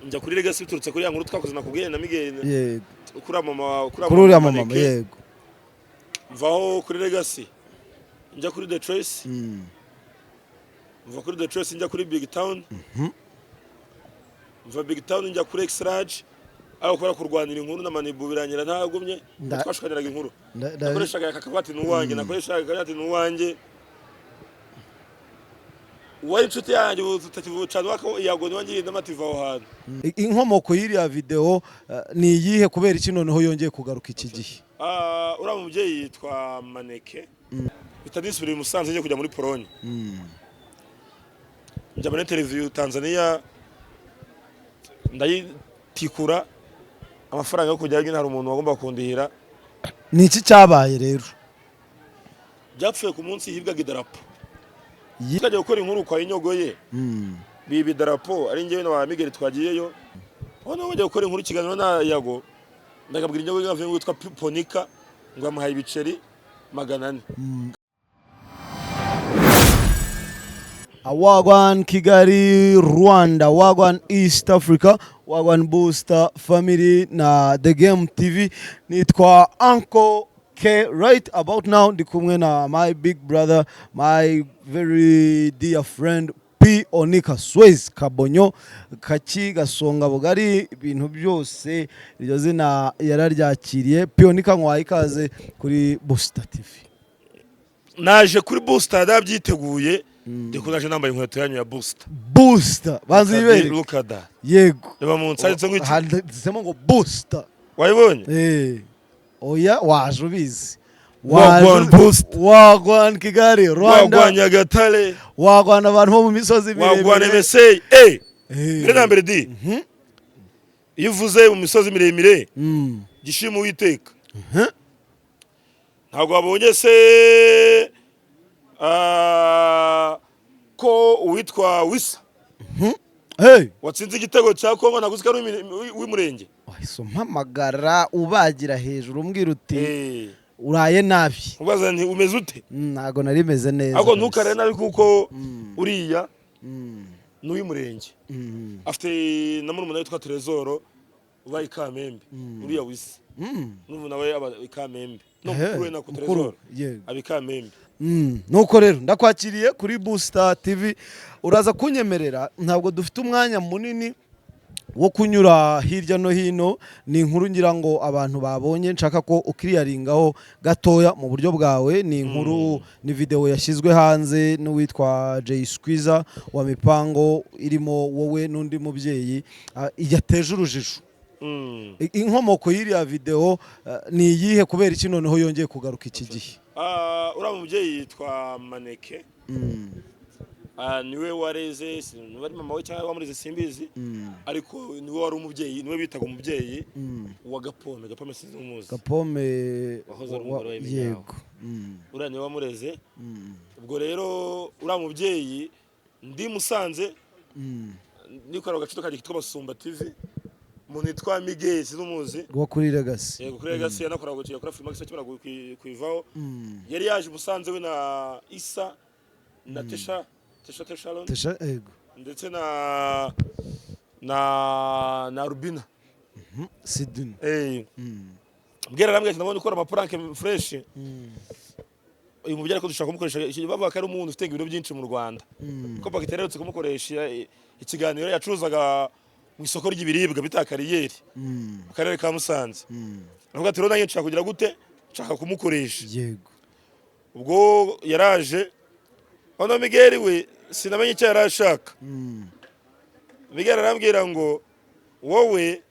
Njya kuri Legacy biturutse kuri ya nkuru twakoze nakubwiye na Miguel. Kuri mama, kuri Kuri uriya mama. Maneke. Mvaho kuri Legacy njya kuri The Choice. Mva kuri The Choice njya kuri Big Town. Mva Big Town njya kuri X-Large, aho kubera kurwanira inkuru na Manibu birangira ntagumye. Twashwaniraga inkuru. Nakoreshaga aka kabati n'uwanjye, nakoreshaga akabati n'uwanjye uwari inshuti yanjye, ubu tutakivucana wako yago niwe ngiriye inama aho hantu. Inkomoko y'iriya video ni iyihe? Kubera iki noneho yongeye kugaruka iki gihe? Ah, uriya mubyeyi yitwa Maneke. Mpita nisubira i Musanze njye kujya muri Polonye, njya muri interview Tanzania, ndayitikura amafaranga yo kujyayo nyine, hari umuntu wagomba kundihira. Ni iki cyabaye rero? Byapfuye ku munsi hibwaga idarapo. Tukajya gukora inkuru kwa Inyogoye, biba idarapo, ari njyewe na ba Miguel twagiyeyo. Noneho bajya gukora inkuru, ikiganiro na Yago, ndakabwira Inyogoye ngo witwa Ponika ngo amuhaye ibiceri 400. Wagwan Kigali, Rwanda, Wagwan East Africa, Wagwan Booster Family na The Game TV. Nitwa Uncle K. Right about now ndi kumwe na my big brother, my very dear friend P Onika Swez Kabonyo Kaki Gasonga Bugari, ibintu byose iryo zina yararyakiriye. P Onika, nkwaye ikaze kuri Booster TV. Naje kuri Booster ndabyiteguye, ndi naje nambaye inkweto yanyu ya Booster. Booster, banza yibereke. Look at that. Yego. Reba munsi handitse ngo iki? Handitsemo ngo Booster. Wayibonye? Eh. Oya, waje ubizi. Wagwan Booster. Wagwan Kigali, Rwanda. Wagwan Nyagatare. Wagwan abantu bo mu misozi Wagwan miremire. MSA. Mbere na mbere di iyo uvuze mu misozi miremire, gishima Uwiteka. Ntabwo wabonye se ko uwitwa Wisa Hey. watsinze igitego cya Kongo, ntabwo uzi ko ari uw'Umurenge? Wahise umpamagara ubagira hejuru, umbwira uti uraye nabi. Ubaza nti umeze ute? Ntabwo nari meze neza. Ahubwo Kabisa. ntukare nabi kuko uriya ni uw'Umurenge. Afite na murumuna witwa Trezoro uba i Kamembe, uriya Wisa. N'ubu nawe aba i Kamembe, no mukuru we nako Mukuru, Trezoro aba i Kamembe. Nuko rero ndakwakiriye kuri Booster TV. Uraza kunyemerera, ntabwo dufite umwanya munini wo kunyura hirya no hino. Ni inkuru ngira ngo abantu babonye, nshaka ko ukiriyaringaho gatoya mu buryo bwawe. Ni inkuru, ni video yashyizwe hanze n'uwitwa Jay Squeezer wa Mipango, irimo wowe n'undi mubyeyi, yateje urujijo. Inkomoko y'iriya video ni iyihe? Kubera iki noneho yongeye kugaruka iki gihe? Ah, uriya mubyeyi yitwa Maneke. Niwe wareze, niba ari mama we cyangwa wamureze simbizi, ariko niwe wari umubyeyi, niwe bitaga umubyeyi wa Gapome. Gapome sinzi umuzi. Gapome. Wahoze ari umugore wa Eminyawo. Yego. Uriya niwe wamureze. Ubwo rero uriya mubyeyi ndi Musanze, nikorera agacuto kanjye kitwa Basumba TV, umuntu witwa Miguel sinzi umuzi. Wo kuri Legacy. Yego, kuri Legacy yanakoraga kuri Afrimax akimara kuyivaho. Yari yaje i Musanze we na Isa na Tesha Tesha Teshalon. Tesha, yego. Ndetse na Rubina. Sidney. Mbwira arambwira ati nabonye ukora ama prank fresh, uyu mubyeyi ariko dushaka kumukoresha. Bavuga ko ari umuntu ufite ibiro byinshi mu Rwanda, ko Bagiteri aherutse kumukoresha ikiganiro, yacuruzaga mu isoko ry'ibiribwa bita Kariyeri mu karere ka Musanze. Aravuga ati rero nanjye nshaka kugira gute, nshaka kumukoresha. Ubwo yaraje hano, Miguel we sinamenye icyo yari ashaka. Miguel arambwira ngo wowe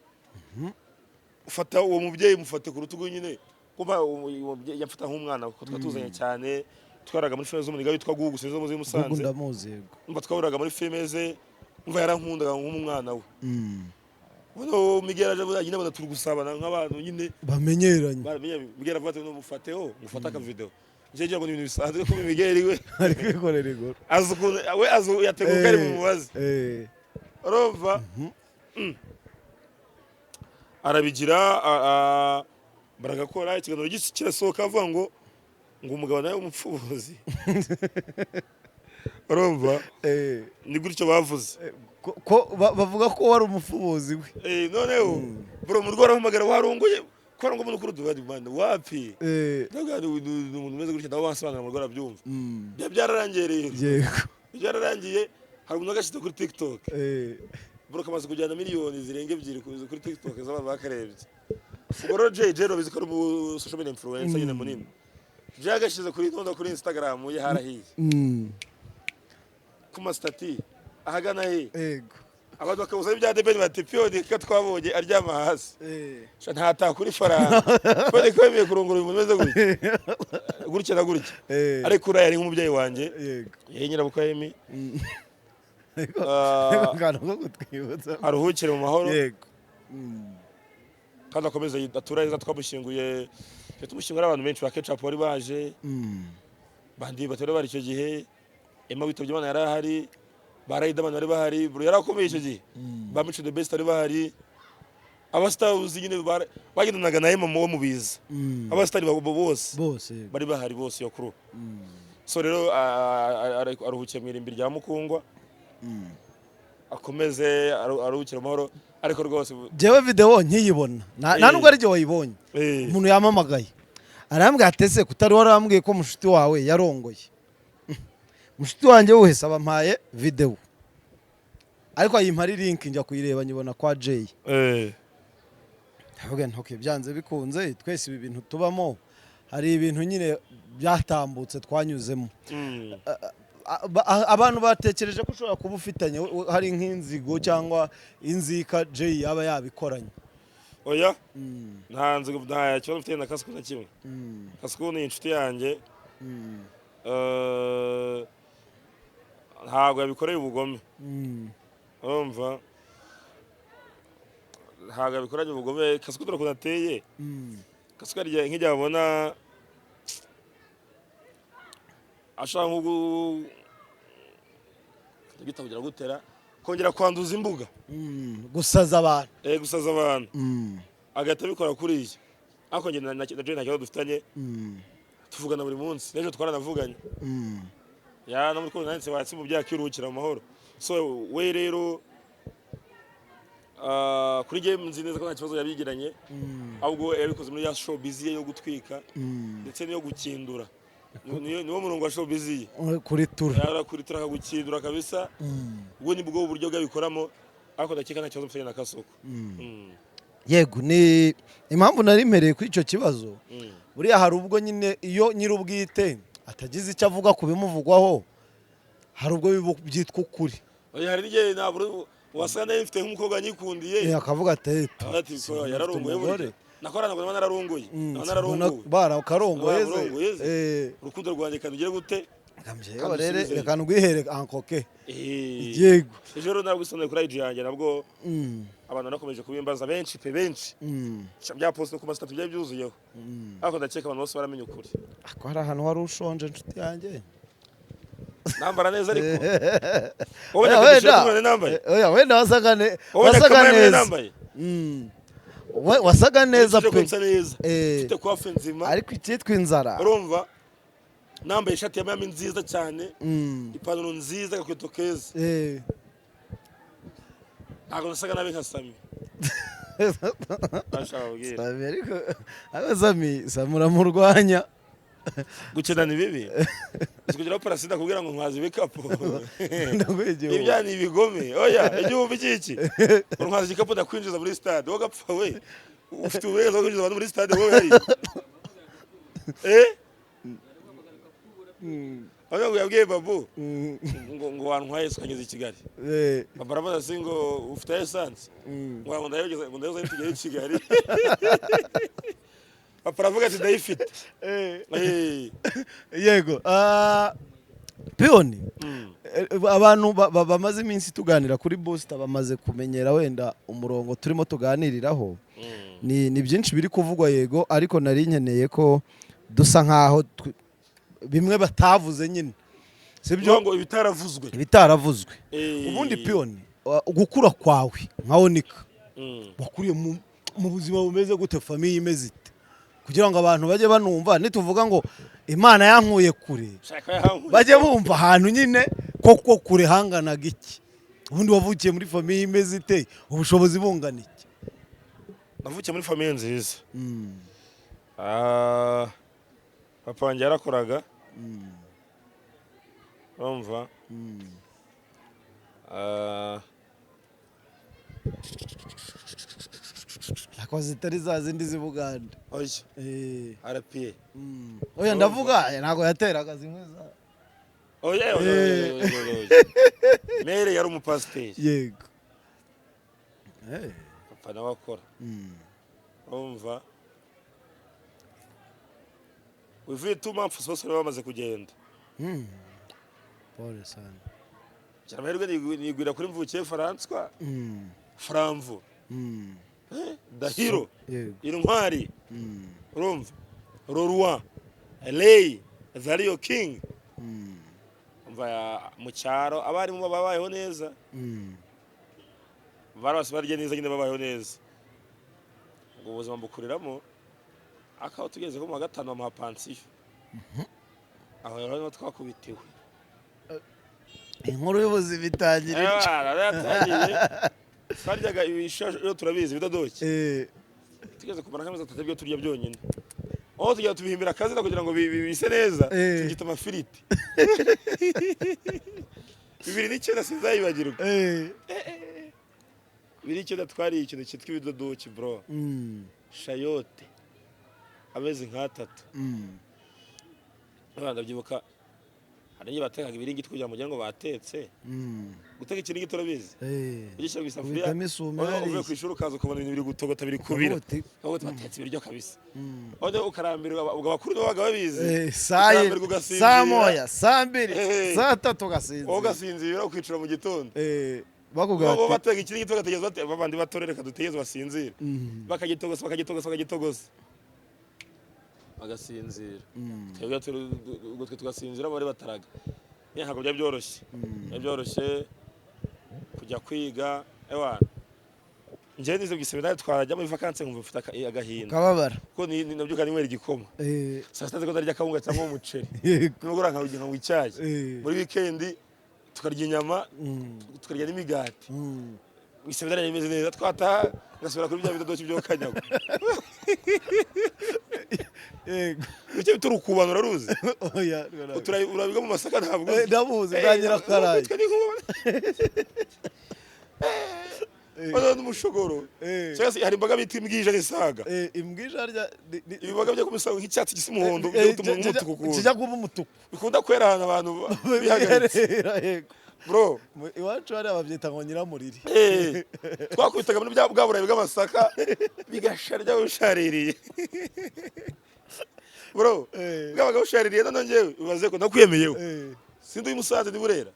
ufata uwo mubyeyi, mufate ku rutugu nyine, kuba uwo mubyeyi yamfata nk'umwana kuko twatuzanye cyane, twaraga muri filime z'umuniga witwa Gugu, sinzi muzi Gugu. Musanze. Ndamuzi, yego. Umva, twahuriraga muri filime ze, umva yarankundaga nk'umwana we. Noneho Miguel aje avuga nyine, abona turi gusabana nk'abantu nyine bamenyeranye. Baramenye. Miguel avuga ati mufateho, mufate akavideo. Njye ngira ngo ni ibintu bisanzwe kuko Miguel we ari kwikorera igoro. Azi ukuntu we azi yateguye ko ari bumubaze. Urumva, arabigira baragakora ikiganiro kirasohoka, avuga ngo umugabo nawe w'umupfubuzi. Urumva, Eh, ni gutyo bavuze. Ko bavuga ko wari umufubuzi we. Eh, noneho bro, mu rugo barampamagara: "Warunguye ko ngo umuntu kuri duhadi man wapi?" Ndavuga ni umuntu umeze gutya, nabo bansobanurira, mu rugo barabyumva. Byararangiye rero. Byararangiye. Hari umuntu wagashyize kuri TikTok, bro, kamaze kujyana miliyoni zirenga 2 kuri TikTok z'abantu bakarebye. Ubwo rero Jay, Jay urabizi ko ari umu social media influencer nyine munini. Jay agashyize kuri ntonda kuri Instagram ye, harahiye, ku ma status ahagana he, abantu bakabuza ibya The Ben, bati: "Piyoni ko twabonye aryama hasi, sha ntatakura ifaranga, Piyoni ko yemeye kurongora uyu muntu umeze gutya gutya na gutya." Ariko uriya yari nk'umubyeyi wanjye, yari nyirabukwe Emi. Ariko akantu ko kutwibutsa. Aruhukire mu mahoro, kandi akomeze ature heza. Twamushyinguye, twe tumushyingura, abantu benshi ba Kecapu bari baje, bandi batari bari icyo gihe. Emma witabye Imana yari ahari, ba Riderman bari bahari, bro, yari akomeye icyo gihe, ba Mico The Best bari bahari, abasitari uzi nyine bagendanaga na Emma wo mubiza, abasitari bose bose bari bahari bose, iyo crew. So rero aruhukiye mu irimbi rya Mukungwa, akomeze aruhukire mu mahoro, ariko rwose. Jewe video nkiyibona, nta nubwo ari jye wayibonye, umuntu yampamagaye arambwira ati: "Ese kutari warambwiye ko mushuti wawe yarongoye?" Mushuti wanjye wese abampaye video, ariko ayimpa ari link, njya kuyireba nyibona kwa Jay. Ndavuga nti: "Okay, byanze bikunze twese ibi bintu tubamo, hari ibintu nyine byatambutse twanyuzemo." Abantu batekereje ko ushobora kuba ufitanye hari nk'inzigo cyangwa inzika Jay yaba yabikoranye. Oya, nta nzigo, nta kibazo mfite na Kasuku na kimwe. Kasuku ni inshuti yanjye. Ntabwo yabikoreye ubugome. Urumva, ntabwo yabikoranye ubugome. Kasuku dore ukuntu ateye. Kasuku hari igihe, nk'igihe abona ashaka nko kugira gutera, kongera kwanduza imbuga, Gusaza abantu. Gusaza abantu, agahita abikora kuriya. Ariko njye na Jay nta kibazo dufitanye. Tuvugana buri munsi, n'ejo twaranavuganye. Ya no muri konti nanditse watsi mu byaha akiruhukira mu mahoro. So we rero, kuri njye nzi neza ko nta kibazo yabigiranye, ahubwo yabikoze muri ya showbiz ye yo gutwika ndetse n'iyo gukindura. Niwo murongo wa showbiz ye. Kuri tura. Yarakuritura akagukindura kabisa. Ubwo ni bwo buryo bwabikoramo, ariko ndakeka nta kibazo mfitanye na Kasuku. Yego, ni impamvu nari mpereye kuri icyo kibazo. Buriya hari ubwo nyine iyo nyir'ubwite atagize icyo avuga ku bimuvugwaho, hari ubwo byitwa ukuri. Oya, hari n'igihe ntabwo wasanga nari mfite nk'umukobwa nyikundiye, Akavuga ati: ati: "Simbona "Yararongoye." ufite Burya umugore." Nakorana ngo nararongoye, naba simbona nararongowe. Barakarongoye se. Bararongoye se. Urukundo rwanjye kanugire gute? Reka rero, usubizeyo. reka ndwihere ankoke. Yego. Ejo rero nabwo kuri IG yanjye, nabwo abantu banakomeje kubimbaza benshi pe, benshi. Bya post ku ma status byari byuzuyeho, ariko ndakeka abantu bose baramenya ukuri. Ako hari ahantu wari ushonje, inshuti yanjye. Nambara neza, ariko wowe Oya, nyakadushe wenda. kumwe nambaye. Oya, wenda wasaga Wowe wasaga nyakamwe neza. nambaye. Wasaga neza Nkurikije ko pe. nsa neza, mfite coiffe nzima. Ariko icyitwa inzara. Urumva, nambaye ishati ya Miami nziza cyane, ipantaro nziza, agakweto keza. Ntabwo nasaga nabi nka Sami. Ndashaka kubwira. Sami, ariko Sami uramurwanya. Gukina ni bibi. Uzi kugeraho parasida kubwira ngo ntwaze ibikapu? Ndaguha igihumbi. Ibya ni ibigome. Oya, igihumbi cy'iki? Untwaza igikapu, ndakwinjiza muri stade, wowe gapfa we. Ufite uburenganzira bwo kwinjiza abantu muri stade wowe? Hari aho yabwiye Babu ngo wantwaye se ukageza i Kigali. Baba arabaza si ngo ufite essence, ngo ndayogeza, ngo ndayoza tugere i Kigali. Papa aravuga ati: "Ndayifite." Yego. Piyoni, abantu bamaze iminsi tuganira kuri Booster bamaze kumenyera wenda umurongo turimo tuganiriraho. Ni byinshi biri kuvugwa, yego, ariko nari nkeneye ko dusa nkaho bimwe batavuze nyine, sibyo? Ngo ibitaravuzwe. Ibitaravuzwe. Ubundi Piyoni, gukura kwawe nka Onika, wakuriye mu buzima bumeze gute? Famille imeze ite? Kugira ngo abantu bajye banumva, nituvuga ngo Imana yankuye kure, Shaka yahankuye. bajye bumva ahantu nyine koko kure hanganaga iki. Ubundi wavukiye muri famille imeze ite? Ubushobozi bungana iki? Navukiye muri famille nziza. Ah, papa wanjye yarakoraga, urumva. Ah, Ariko zitari za zindi z'i Bugande? Oya. RPA. Oya, ndavuga ntabwo yateraga zimwe za Oya, oya, oya, oya, oya, oya. Mère yari umupasiteri. Yego. Papa nawe akora. Urumva, wivuye 2 months bose bari bamaze kugenda. Pole sana. Cyane amahirwe nigwira kuri Mvukiye François, Framvu, Dahiro, Intwari, urumva, Roroi Ley Zario King. Umva, mu cyaro abarimu babayeho neza, bari bose barya neza nyine, babayeho neza. Ubwo buzima mbukuriramo, akaho tugeze ko mu wa gatanu bamuha pansiyo. Aho rero niho twakubitiwe. Inkuru y'ubuzima itangira ityo. Yatangiye twaryaga ibishasho, turabizi, ibidodoki. Tugeze kumara nk'amezi 3 ibyo turya byonyine, aho tugenda tubihimbira akazina kugira ngo bise neza, tubyita amafiriti. 2009 sinzayibagirwa. 2009 twariye ikintu cyitwa ibidodoki, bro. Chayote amezi nk'atatu. Abana, ndabyibuka, hari n'igihe batekaga ibiringiti kugira ngo mugire ngo batetse. Guteka ikiringiti urabizi? Ugishyira mu isafuriya, Ubikamo isume. noneho uvuye Hariya. ku ishuri ukaza ukabona ibintu biri gutogota, biri kubira. Uti- Ukavuga uti batetse ibiryo kabisa. Noneho ukarambirwa, ubwo abakuru nibo babaga babizi. Saa Ukarambirwa ugasinzira. Saa moya, saa mbiri, saa tatu Wowe ugasinzira. ugasinzira, ukicara mu gitondo. Bakubwira Bo ati bateka ikiringiti bagategereza bati babandi batore, reka dutegereze basinzire. Bakagitogosa, bakagitogosa, bakagitogosa, bagasinzira. Twebwe ubwo twe tugasinzira, bari bataraga. Nyine ntabwo byari byoroshye, byari byoroshye kujya kwiga. Ewana, njyewe nize mu iseminari, twarajya muri vacances nkumva mfite agahinda. Ukababara. Kuko nabyuka ninywera igikoma, saa sita nzi ko ndarya akawunga cyangwa umuceri, nimugoroba nkanywa icyayi. Muri wikendi tukarya inyama, tukarya n'imigati. Mu iseminari yari imeze neza, twataha ngasubira kuri bya bidodoki byo kanyagwa. Icyo bita urukubano uraruzi? Oya. Urabiga mu masaka, ntabwo uzi. Ndabuzi, bwa Nyirakarayi. Twe n'inkuba. Noneho n'umushogoro. Cyangwa se hari imboga bita imbwija n'isaga. Imbwija rya Ibiboga byo kumisanga nk'icyatsi gisa umuhondo, byo gutuma umutuku ukuntu. Kijya kuba umutuku. Bikunda kwera ahantu abantu bihagaritse. Yego. Bro. Iwacu hariya babyita ngo nyiramuriri. Twakubitaga muri bya bwa burayi bw'amasaka, bigasharya bushaririye, bro. Bwabaga bushaririye. None njyewe ubaze ko nakwiyemeyeho, sindi uyu Musanze, ndi Burera.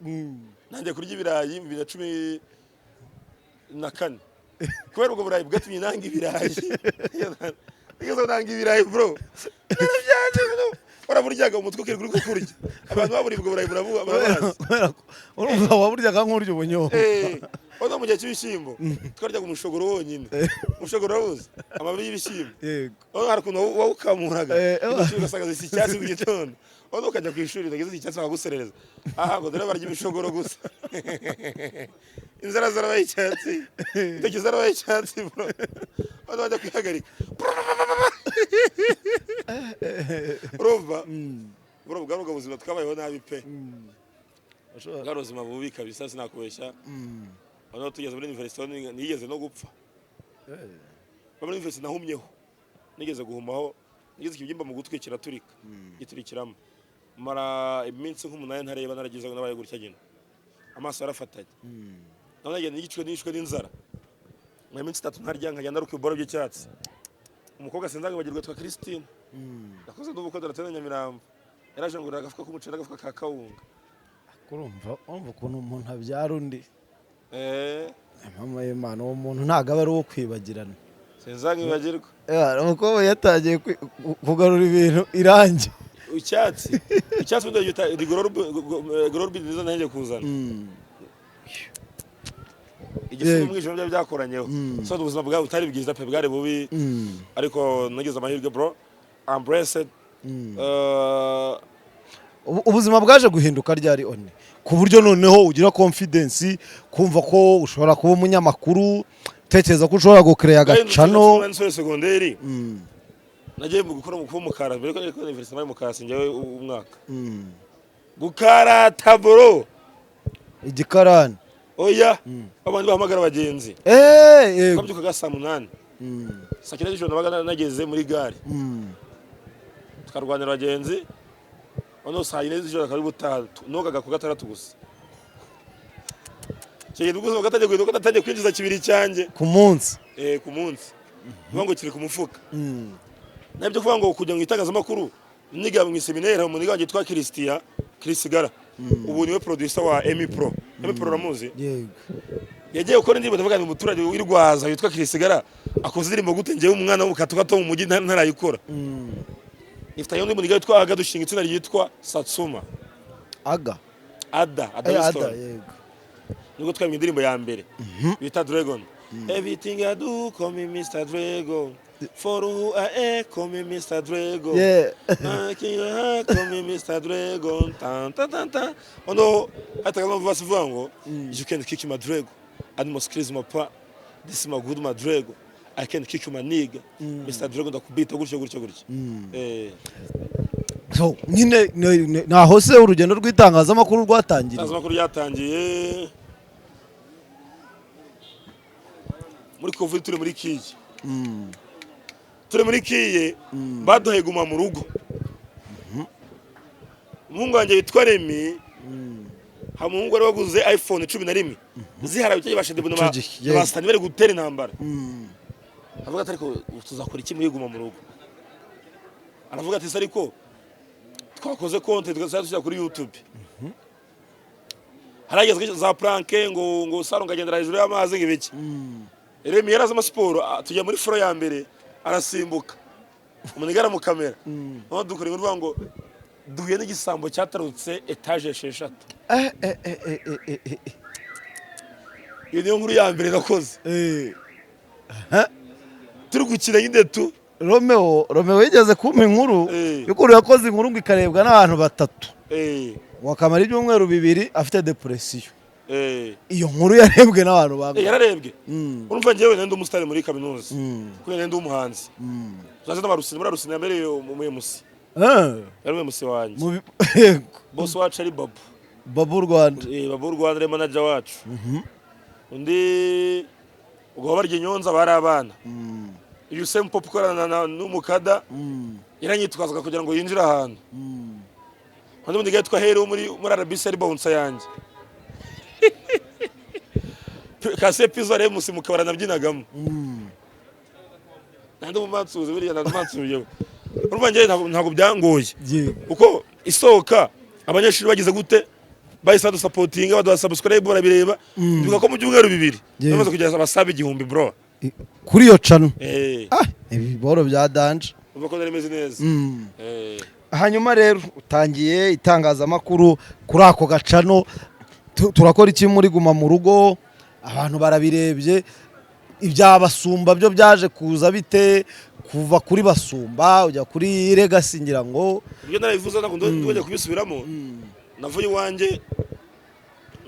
Nanjye kurya ibirayi 2014 kubera ubwo burayi bwatumye nanga ibirayi. Nigeze nanga ibirayi, bro, narabyanze, bro. Waraburyaga umutwe ukirirwa uri kukurya. Abantu baburiye ubwo burayi burabazi. Kubera ko urumva waburyaga nk'urya ubunyobwa. Ono mu gihe cy'ibishyimbo twaryaga umushogoro wonyine. Umushogoro urawuzi? Amababi y'ibishyimbo. Yego. Ono hari ukuntu wawukamuraga, intoki ugasanga zisa icyatsi mu gitondo. Ono ukajya ku ishuri utageze icyatsi bakaguserereza, aha ngo dore barya imishogoro gusa. Inzara zarabaye icyatsi, intoki zarabaye icyatsi, bro. Ono bajya kwihagarika, urumva, bro, bwari ubwo buzima twabayeho nabi pe. Bwari ubuzima bubi kabisa, sinakubeshya. Noneho tugeze muri université, nigeze no gupfa. Muri université nahumyeho, nigeze guhumaho, nigeze ikibyimba mu gutwi kiraturika, giturikiramo, mara iminsi nk'umunani ntareba, naragize ngo nabaye gutya nyine, amaso yarafatanye. None nagenda nishwe n'inzara, mu minsi 3 ntarya, nkagenda naruka ibiboro by'icyatsi. Umukobwa sinzagabagirwa twa Christine, nakoze n'ubukwe Donatella Nyamirambo, yaraje ngurira agafuka k'umuceri n'agafuka ka kawunga. Urumva ukuntu umuntu abyara undi. Mama y'Imana, uwo muntu ntabwo aba ari uwo kwibagirana. Sinzangibagirwa. Umukobwa yatangiye kugarura ibintu irangi. Icyatsi, icyatsi ubundi bagita rigororbi, nizo nanjye kuzana igifu n'umwijima byari byakoranyeho. So ubuzima bwawe butari bwiza pe, bwari bubi. Ariko nagize amahirwe, bro. I'm blessed. Ubuzima bwaje guhinduka ryari, one, ku buryo noneho ugira confidence kumva ko ushobora kuba umunyamakuru, utekereza ko ushobora gukereya agacano? Nsoje segonderi, nagiye mu gukora mu kuba umukara mbere ko nari kubona université y'umukara, njyewe umwaka gukarata, bro. Igikarani? Oya, abandi bahamagara abagenzi. Yego. Twabyukaga saa 8, saa 9 z'ijoro nabaga nageze muri gare, tukarwanira abagenzi, noneho saa 4 z'ijoro akaba ari gutaha. Nogaga ku gatandatu gusa. Icyo gihe ubwo bwatangiye guhinduka, natangiye kwinjiza kibiri cyanjye Ku munsi? Eh, ku munsi, kuvuga ngo kiri ku mufuka. Nabyo kuvuga ngo kujya mu itangazamakuru, niga mu iseminari, umuntu wanjye witwa Christian Chrisigara, ubu niwe producer wa Emi Pro. Emi Pro uramuzi? Yego. Yagiye gukora indirimbo, ndavuga ni umuturage w'Irwaza witwa Chrisigara akoze indirimbo gute, njyewe umwana w'umukatu gato mu mujyi ntarayikora? Ifitanye undi muntu witwa Aga, dushinga itsinda ryitwa Satsuma. Aga? Ada, Ada Ada. Winston. Yego. Nibwo twamenye indirimbo ya mbere bita Dragon. Everything I do, call me Mr. Dragon, for who I am, call me Mr. Dragon. Call me Mr. Dragon. Tan tan tan tan. Ono hata kama verse ivuga ngo you can kick my dragon, animals crazy my pa, this is my good my dragon, I can kick my nigga, Mr. Dragon, ndakubita gutyo gutyo gutyo. So nyine naho se urugendo rw'itangazamakuru rwatangiriye? Itangazamakuru ryatangiye muri Covid, turi muri kiye, turi muri kiye, baduhaye guma mu rugo. Umuhungu wanjye witwa Remy, hari umuhungu wari waguze iPhone 11 ziharawe, icyo bashe Icyo gihe, yego. basitani bari gutera intambara. Avuga ati: "Ariko tuzakora iki muri guma mu rugo?" Aravuga ati: "Se ariko twakoze konti tugazajya dushyira kuri YouTube?" Haragezwe za prank ngo Saro ngo agendera hejuru y'amazi, ngo ibiki. Remy yarazi amasiporo, tujya muri floor ya mbere, arasimbuka, umuntu igara mu kamera, noneho dukora inkuru ivuga ngo duhuye n'igisambo cyatarutse etaje 6. Iyo niyo nkuru ya mbere nakoze. Turi gukina nyine tu. Romeo yigeze kumpa inkuru y'ukuntu yakoze inkuru ngo ikarebwa n'abantu batatu, wakamara ibyumweru 2 afite depression. Iyo nkuru yarebwe n'abantu bangahe? Yararebwe. Urumva, njyewe nari ndi umusitari muri kaminuza, kuko nari ndi umuhanzi. Tuzaze n'abarusini muri Arusini, yambereye mu MC. Yari umu MC wanjye. Yego. Boss wacu ari Babu. Babu Rwanda. Babu Rwanda ari manager wacu. Undi ubwo barya inyonza bari abana. Uyu Same Pop ukorana n'umukada yaranyitwazaga kugira ngo yinjire ahantu. Undi mundi yitwa Heri wo muri RBC ari bouncer yanjye. Kase Pizzo ari MC mu kabara nabyinagamo. Nandi mumansuzi buriya nandi mumansuye. Urumva njye ntabwo byangoye. Kuko isohoka abanyeshuri bagize gute, bahise badusapotinga, baduha subscribe, barabireba. Bivuga ko mu byumweru 2 bamaze kugeza abasabe 1000, bro. Kuri iyo channel? Eh. Ah, ibiboro bya danger. Urumva ko nari meze neza. Hanyuma rero utangiye itangazamakuru kuri ako gacano, turakora iki muri guma mu rugo, abantu barabirebye. Ibya Basumba byo byaje kuza bite, kuva kuri Basumba ujya kuri Legacy, ngira ngo? Ibyo narabivuze, ntabwo ndongera kubisubiramo. Navuye iwanjye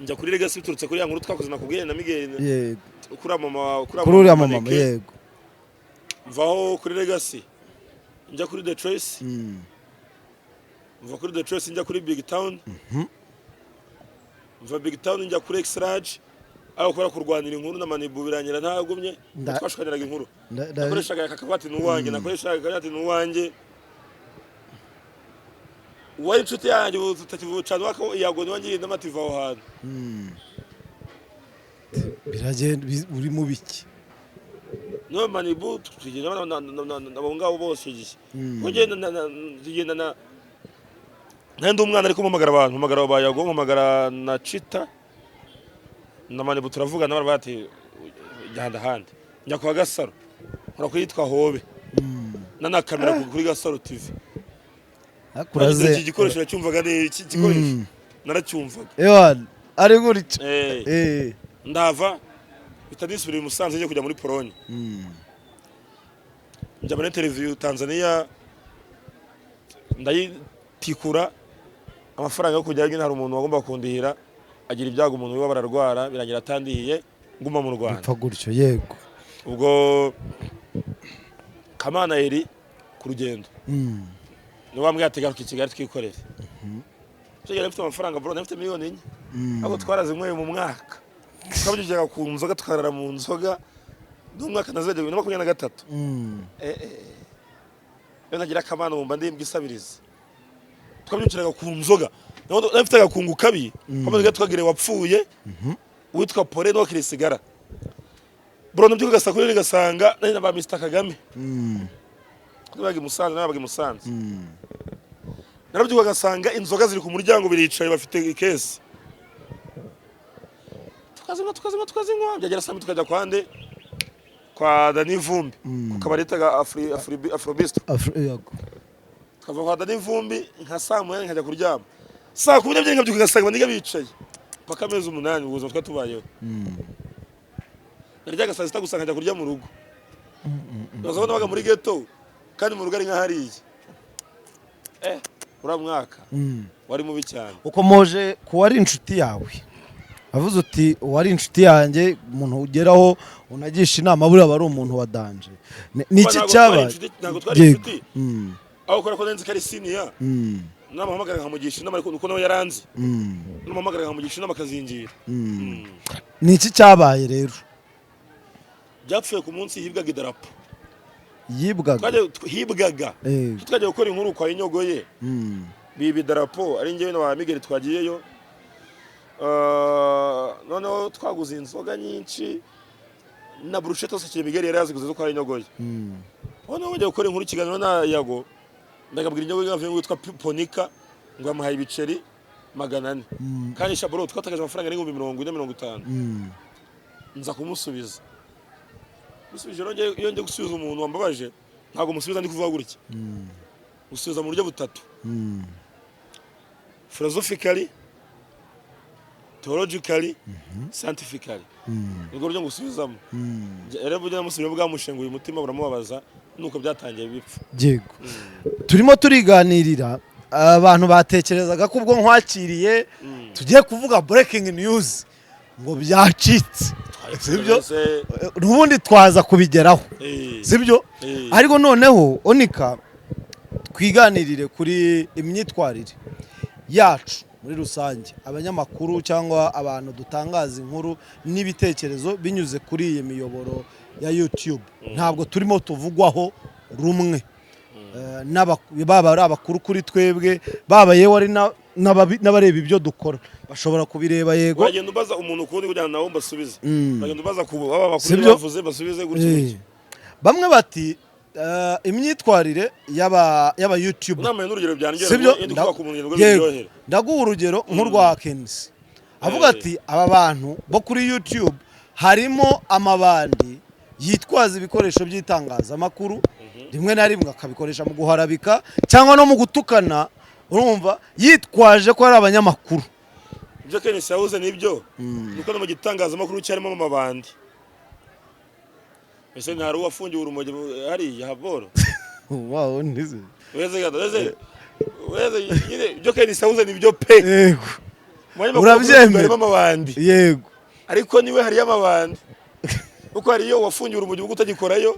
njya kuri Legacy biturutse kuri ya nkuru twakoze nakubwiye na Miguel, kuri mama, kuri Kuri uriya mama. Maneke. Mvaho kuri Legacy njya kuri The Choice. Mva kuri The Choice njya kuri Big Town. Mva Big Town njya kuri X-Large, aho kubera kurwanira inkuru na Manibu birangira ntagumye. Twashwaniraga inkuru. Nakoreshaga aka kabati n'uwanjye, nakoreshaga akabati n'uwanjye, uwari inshuti yanjye ubu tutakivucana wako yago niwe ndamativa aho hantu. Biragenda uri mu biki? Niwe Manibu tugenda abo ngabo bose icyo gihe. Kuko njye tugenda na nari ndi umwana, ariko mpamagara abantu, mpamagara ba Yago, mpamagara na Chita na Manibu, turavugana, baravuga ati jyanda ahandi. Njya kwa Gasaro, nkora kuri yitwa Hobe na kamera kuri Gasaro TV. Kuraze. Iki gikoresho nacyumvaga, ni iki gikoresho naracyumvaga. Ewan ari gutya. Ndava mpita nisubira i Musanze, njya kujya muri Polonye. Njya muri interview Tanzania. Ndayitikura amafaranga yo kujyayo nyine. Hari umuntu wagomba kundihira, agira ibyago, umuntu wiwe bararwara, birangira atandihiye, nguma mu Rwanda. Bipfa gutyo, yego. Ubwo Kamana eri ku rugendo, niwe wambwiye ati: "Garuka i Kigali twikorere." Icyo gihe mfite amafaranga, bro, nari mfite miliyoni 4, ariko twarazinyweye mu mwaka. Twabyukiraga ku nzoga, tukarara mu nzoga n'umwaka nazajya 2023. Iyo nagira akamana wumva ndi imbwa isabiriza. Twabyukiraga ku nzoga. Nari mfite agakungu kabi twamaze twagiriye wapfuye witwa Pole no Kirisigara, bro. Nabyukaga saa 10 ngasanga nari na ba Mr Kagame. Nabaga i Musanze, nabaga i Musanze. Narabyukaga ngasanga inzoga ziri ku muryango, biricaye, bafite ikesi, tukazinywa, tukazinywa, tukazinywa, byagera saa 2 tukajya kwa nde? Kwa Dani Vumbi, ku kabari bitaga Afrobistro. Yego. Tukava kwa Dani Vumbi nka saa 8, nkajya kuryama. Saa 12 nkabyuka ngasanga bandiga bicaye, paka amezi 8. Ubuzima twari tubayeho, naryaga saa 6 gusa, nkajya kurya mu rugo. Baza ko nabaga muri ghetto kandi mu rugo ari nka hariya. Uriya mwaka wari mubi cyane. Ukomoje ku wari inshuti yawe, avuze uti uwari inshuti yanjye, umuntu ugeraho unagisha inama, buriya aba ari umuntu wa danger. Ni iki Ntabwo twari cyabaye? Ntabwo twari inshuti, aho kubera ko nari nzi ko ari senior, namuhamagara nkamugisha inama, ariko nuko nawe yaranze, namuhamagara nkamugisha inama akazingira. Ni iki cyabaye rero? Byapfuye ku munsi hibwaga idarapo. Yibwaga? Hibwaga. Twajya gukora inkuru kwa Inyogoye, biba idarapo, ari njyewe na ba Migeri twagiyeyo. Noneho twaguze inzoga nyinshi na burushete zose Migeri yari yaziguze zo kwa Inyogoye. Noneho bajya gukora inkuru, ikiganiro na Yago, ndakabwira Inyogoye ngavuye ngo witwa Ponika ngo yamuhaye ibiceri 400, kandi shaburo twatakaje amafaranga 40,000, 50,000. Nza kumusubiza, musubije rero. Iyo ngiye gusubiza umuntu wambabaje, ntabwo musubiza ndi kuvuga gutya. Gusubiza mu buryo butatu: philosophically, theologically, scientifically. Nibwo buryo ngusubizamo. Rero buryo namusubije bwamushenguye umutima, buramubabaza, nuko byatangiye bipfa. Yego, turimo turiganirira, abantu batekerezaga ko ubwo nkwakiriye tugiye kuvuga breaking news ngo byacitse, sibyo? N'ubundi twaza kubigeraho, sibyo? Ariko noneho onika twiganirire kuri imyitwarire yacu muri rusange, abanyamakuru cyangwa abantu dutangaza inkuru n'ibitekerezo binyuze kuri iyi miyoboro ya YouTube. Ntabwo turimo tuvugwaho rumwe. Baba ari abakuru kuri twebwe, baba yewe ari n'abareba ibyo dukora bashobora kubireba, yego. Uragenda ubaza umuntu ukundi kugira ngo nawe mbasubize. Uragenda ubaza ku baba bakuru, Sibyo? bavuze basubize gutyo gutyo. Bamwe bati imyitwarire y'aba YouTube Unamaye n'urugero byanjye. Sibyo? Iyo ndi kubaka umuntu ngo Yego. biryohere. Ndaguha urugero nk'urwa Kenisi, avuga ati aba bantu bo kuri YouTube harimo amabandi yitwaza ibikoresho by'itangazamakuru, rimwe na rimwe akabikoresha mu guharabika cyangwa no mu gutukana, urumva, yitwaje ko ari abanyamakuru. Ibyo Kenisi yavuze nibyo, nuko no mu gitangazamakuru cyarimo amabandi. Ese ntari uwafungiwe urumogi hariya haboro? Wow, ntizi. Weze gato, weze weze nyine, ibyo Kenisi yavuze nibyo pe. Mu banyamakuru Urabyemera? harimo amabandi. Ariko niwe hariyo amabandi, kuko hariyo uwafungiwe urumogi ubwo utagikorayo.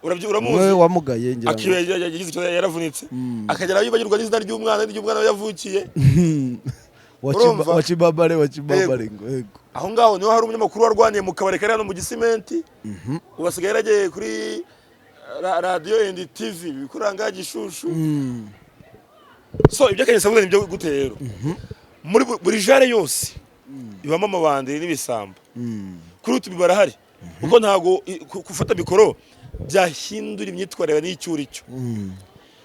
Uramuzi. Umwe wamugaye, ngira ngo. Akiwe yagize ikibazo, yaravunitse, akagera aho yibagirwa n'izina ry'umwana n'iry'umwana we yavukiye. Urumva? Wa Kibabare, wa Kibabare ngo yego. Aho ngaho niho hari umunyamakuru warwaniye mu kabari kari hano mu Gisimenti, ubu asigaye yaragiye kuri radiyo and TV bikuranga Gishushu. So ibyo Kenisi avuze nibyo. Gute rero? Muri buri genre yose ibamo amabandi n'ibisambo. Kuri utu barahari, kuko ntabwo gufata mikoro byahindura imyitwarire n'icyo uri cyo.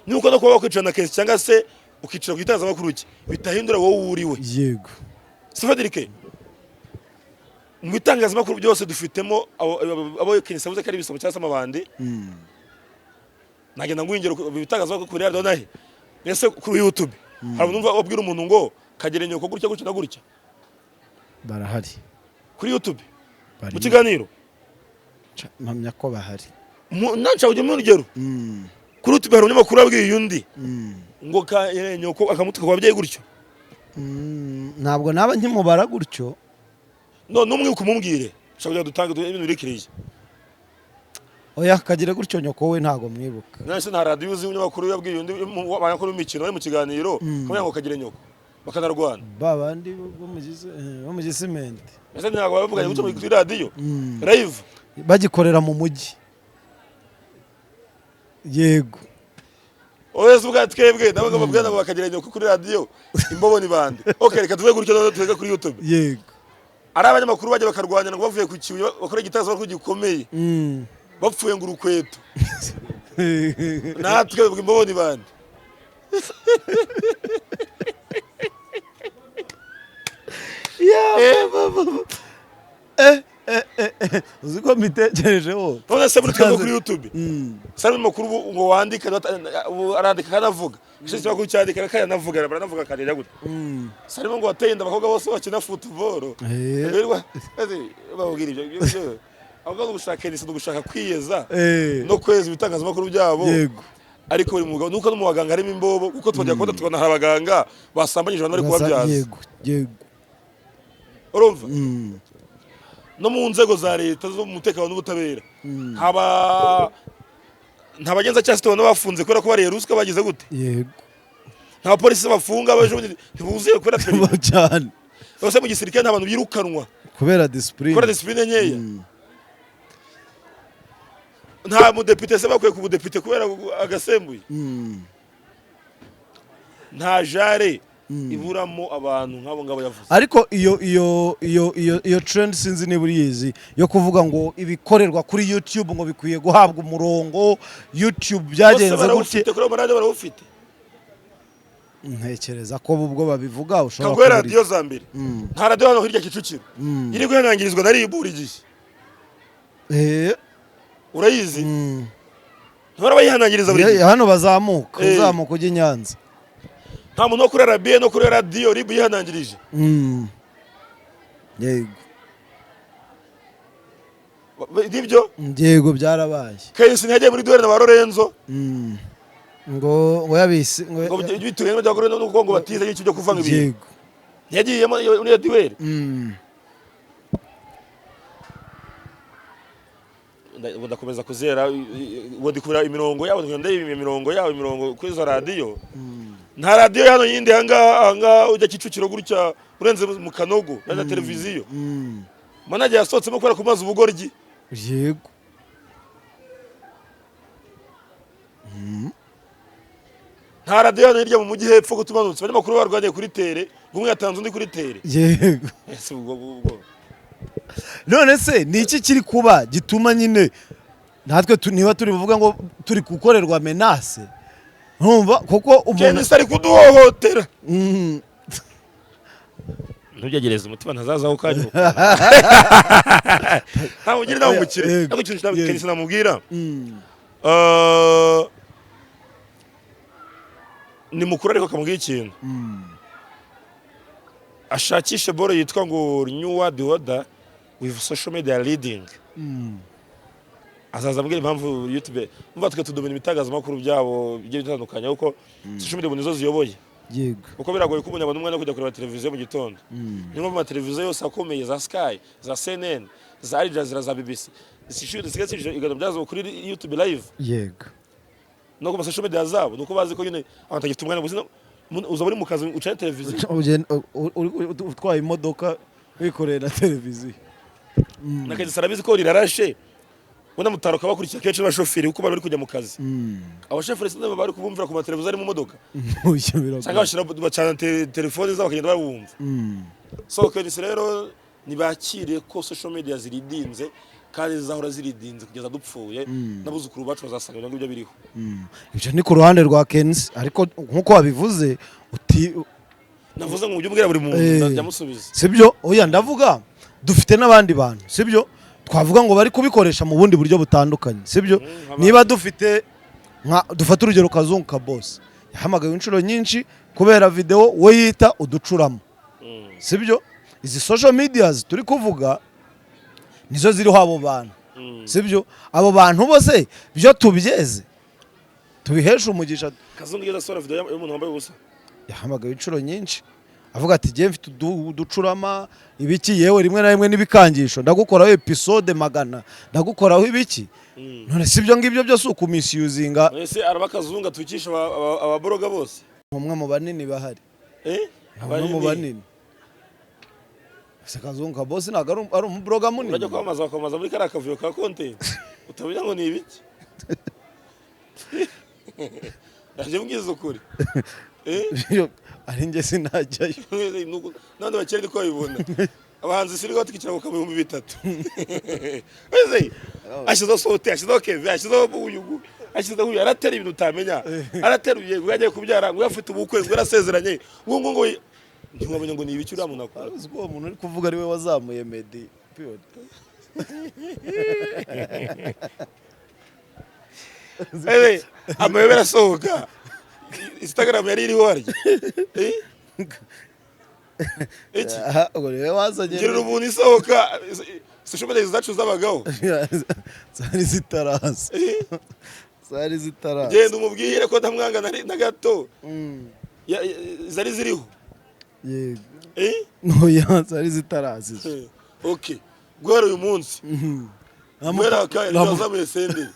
Nuko no kuba wakwicara na Kenisi cyangwa se ukicara ku gitangazamakuru cye bitahindura wowe uriwe. Si Frederic, mu bitangazamakuru byose dufitemo abo Kenisi avuze ko ari ibisambo cyangwa se amabandi. Nagenda nguha ingero mu bitangazamakuru, kuri radiyo nahe, mbese kuri YouTube hari umuntu wumva wabwira umuntu ngo kagere nyoko gutya gutya na gutya? Barahari. Kuri YouTube Bari. mu kiganiro? Mpamya ko bahari. Nanca ujya mu rugero, kuri YouTube hari umunyamakuru wabwiye undi. Ngo ka nyoko, akamutuka ku babyeyi gutyo. Ntabwo naba nkimubara gutyo. None umwe ukumubwire, ushaka kugira ngo dutange ibintu birikiriye. Oya, kagire gutyo nyoko we ntabwo mwibuka. None nta radiyo uzi umunyamakuru yabwiye undi abanyamakuru b'imikino bari mu kiganiro kamwe ngo kagire nyoko, bakanarwana? Ba bandi bo mu Gisimenti. Ese ntabwo bavuganye gutyo kuri radiyo live? Bagikorera mu mujyi, yego. Oya, si ubwa twebwe nabo ngo babwira ngo bakagira nyoko kuri radiyo, imbobo ni bande? Okay, reka tuve gutyo, noneho tuve kuri YouTube. Ari abanyamakuru bajya bakarwanya ngo bavuye ku Kibuye bakora igitangazamakuru gikomeye, bapfuye ngo urukweto, natwe ubwo imbobo ni bande? Yeah, uzi ko mbitekerejeho. None se muri twebwe kuri YouTube, sari amakuru ubu ngo wandika, ubu arandika akanavuga, ishize ikinyamakuru cyandika akanavuga, baranavuga akagenda gutya. Sarimo ngo wateye inda abakobwa bose bakina football. Bababwira ibyo ahubwo ni ugushaka ni ugushaka kwiyeza no kweza ibitangazamakuru byabo. Ariko buri mwuga nuko no mu baganga harimo imbobo, kuko twajya kubona tukabona hari abaganga basambanyije abantu bari kubabyaza. yego yego Urumva, no mu nzego za leta zo mu mutekano n'ubutabera haba nta bagenzacyaha tubona bafunze kubera ko bariye ruswa bagize gute? Nta bapolisi bafunga baje ubundi ntibuzuye kubera perimi? Cyane. Bose mu gisirikare nta bantu birukanwa kubera discipline? Kubera discipline nkeya? Nta mudepite se bakwiye ku budepite kubera agasembuye? Nta jare iburamo abantu nk'abo ngabo yavuze. Ariko iyo trend, sinzi niba uriyizi, yo kuvuga ngo ibikorerwa kuri YouTube ngo bikwiye guhabwa umurongo, YouTube Bose byagenze gutya. Barawufite kuri ayo maradiyo barawufite. Ntekereza ko ubwo babivuga ushobora Kaguhe kubura. Radiyo za mbere, nta radiyo hano hirya Kicukiro iri guhanangirizwa na RIB buri gihe? Urayizi? Ntibara bayihanangiriza buri gihe? Hano bazamuka, uzamuka ujya i Nyanza. Nta muntu wo kuri RBA no kuri radiyo RIB yihanangirije? Yego. Nibyo. Yego, byarabaye. KNC ntiyagiye muri duel na ba Lorenzo? Ngo yabise ngo Ngo bituye n'ibyo nuko ngo batize y'icyo byo kuvanga ibintu. Ntiyagiyemo muri iyo duel? Ubu ndakomeza kuzera, ubu ndi kubira imirongo yabo, ndeba imirongo yabo, imirongo kuri izo radiyo. Nta radiyo hano yindi ahangaha, ahangaha ujya Kicukiro gutya urenze mu Kanogo na televiziyo, manager yasohotsemo kubera kumaza ubugoryi. Nta radiyo hano hirya mu mujyi hepfo ko tumanutse, abanyamakuru barwaniye kuri terrain, ngo umwe yatanze undi kuri terrain. Ese ubwo None se ni iki kiri kuba gituma nyine natwe niba turi buvuga ngo turi gukorerwa menace, ntumva kuko umuntu KNC ari kuduhohotera. Ntubyegereze umutima ntazazaho kanyuka, ntabwo ugira inama umukire. Ariko ikintu KNC namubwira, ni mukuru ariko akamubwira ikintu, ashakishe boro yitwa ngo New World Order with Social Media Leading. Azaza ambwira impamvu YouTube umva twe tudomina ibitangazamakuru byabo bigiye bitandukanye, kuko social media ubu nizo ziyoboye. Kuko biragoye ko umuntu abona umwanya wo kujya kureba televiziyo mu gitondo. Niyo mpamvu amateleviziyo yose akomeye, za Sky, za CNN, za Al Jazeera, za BBC, zisigaye zishyira ibiganiro byazo kuri YouTube live no ku ma social media zabo, nuko bazi ko nyine abantu batagifite umwanya. Gusa uzaba uri mu kazi ucane televiziyo? Ugenda utwaye imodoka wikoreye na televiziyo. Na Kagesi arabizi ko rirarashe, ubona mutaro kabakurikira kenshi n'abashoferi kuko bari bari kujya mu kazi. Abashoferi sinzi bari kubumvira ku mateleviziyo ari mu modoka Ibyo biragoye. cyangwa bashyira bacana telefone zabo bakagenda babumva. So KNC rero ntibakire ko social media ziridinze kandi zizahora ziridinze kugeza dupfuye, n'abuzukuru bacu bazasanga ibyo ngibyo biriho. Ibyo ni ku ruhande rwa KNC, ariko nk'uko wabivuze uti Navuze ngo ujye ubwira buri muntu, ndamusubiza. Sibyo, oya, ndavuga dufite n'abandi bantu, sibyo, twavuga ngo bari kubikoresha mu bundi buryo butandukanye, sibyo? Niba dufite nka, dufate urugero Kazungu ka Boss, yahamagawe inshuro nyinshi kubera video we yita uducuramo. Sibyo, izi social medias turi kuvuga nizo ziriho abo bantu. Sibyo, abo bantu bose byo tubyeze. Tubiheshe umugisha. Kazungu yigeze asohora video y'umuntu wambaye ubusa? Yahamagaye inshuro nyinshi avuga ati: "Jye mfite uducurama ibiki, yewe rimwe na rimwe n'ibikangisho, ndagukoraho episode 100, ndagukoraho ibiki." None si ibyo ngibyo byose ukumisiyuzinga? Ese araba Kazungu atwikisha ababoroga bose? Umwe mu banini bahari. Eh? Umwe mu banini. Ese Kazungu Kabosi ntabwo ari umubloga munini? Urajya kwamamaza, bakwamamaza muri kariya kavuyo ka content, utamenya ngo ni ibiki. Yaje mbwiza ukuri. Eh? Ari njye sinajyayo. N'abandi bakire niko babibona. Abahanzi siriho batwikira ku 3000. Ese ashyizeho sote, ashyizeho keve, ashyizeho uyu, ashyizeho uyu, aratera ibintu utamenya, arateruye ngo yagiye kubyara, ngo afite ubukwe, ngo yarasezeranye, ngo ntiwamenya ngo ni ibiki uriya muntu akora. Uzi ko uwo muntu uri kuvuga ari we wazamuye Meddy Piyoni? Ese amayobera asohoka, Instagram yari iriho harya? Eh? Iki? Aha, ubwo niwe wazanye. Girira ubuntu isohoka, social media zacu z'abagabo. Zari zitaraza. Eh? Zari zitaraza. Genda umubwire ko ntamwanga na gato. Zari ziriho. Yego. Eh? Ntoya, zari zitaraza izo. Eh, okay, guhera uyu munsi, guhera aka wazamuye Senderi